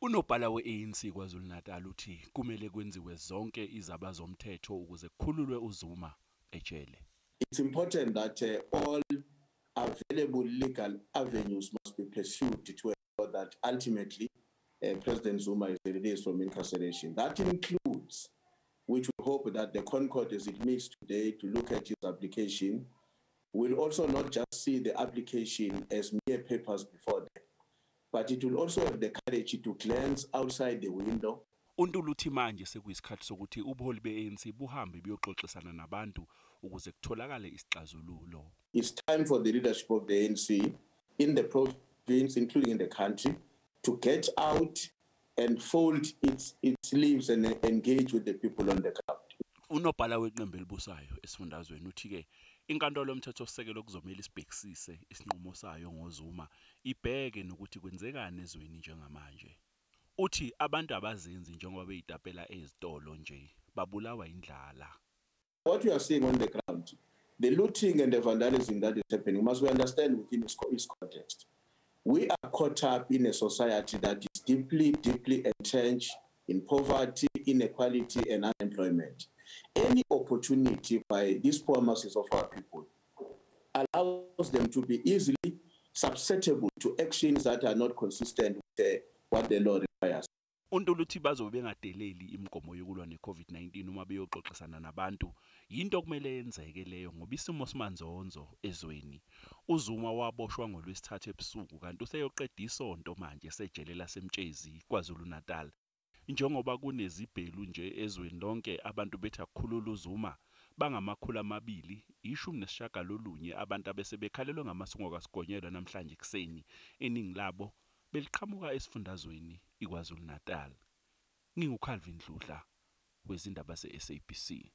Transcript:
Unobhala we-ANC KwaZulu-Natal uthi kumele kwenziwe zonke izaba zomthetho ukuze kukhululwe uZuma ejele. It's important that all available legal avenues must be pursued to ensure that ultimately President Zuma is released from incarceration. That includes, which we hope that the ConCourt, as it meets today to look at his application, will also not just see the application as mere papers before them, but it will also have the courage to glance outside the window. UNtuli uthi manje sekuyisikhathi sokuthi ubuholi be-ANC buhambe buyoxoxisana nabantu ukuze kutholakale isixazululo. It's time for the leadership of the ANC in the province, including in the country, to get out and fold its sleeves and engage with the people on the ground. Unobhala weqembu elibusayo esifundazweni uthi-ke inkantolo yomthethosisekelo kuzomele isibhekisise isinqumo sayo ngoZuma, ibheke nokuthi kwenzekani ezweni njengamanje. Uthi abantu abazenzi njengoba beyitapela ezitolo nje babulawa indlala. What we are seeing on the ground, the looting and the vandalism that is happening, must we understand within its context. We are caught up in a society that is deeply, deeply entrenched in poverty, inequality, and unemployment. Any opportunity by these poor masses of our people allows them to be easily susceptible to actions that are not consistent with what the law requires. UNtuli uthi bazobe bengadeleli imigomo yokulwa ne-COVID-19 uma beyoxoxisana nabantu. Yinto okumele yenzeke leyo ngoba isimo simanzonzo ezweni. UZuma waboshwa ngoLwesithathu ebusuku kanti useyoqeda isonto manje esejele laseMtshezi KwaZulu-Natal. Njengoba kunezibhelu nje ezweni lonke abantu bethi akukhululwe uZuma, bangama-219 abantu abesebekhalelwe ngamasungo kaSigonyela namhlanje ekuseni, iningi labo beliqhamuka esifundazweni iKwaZulu-Natal. NginguCalvin Dludla wezindaba ze-SABC.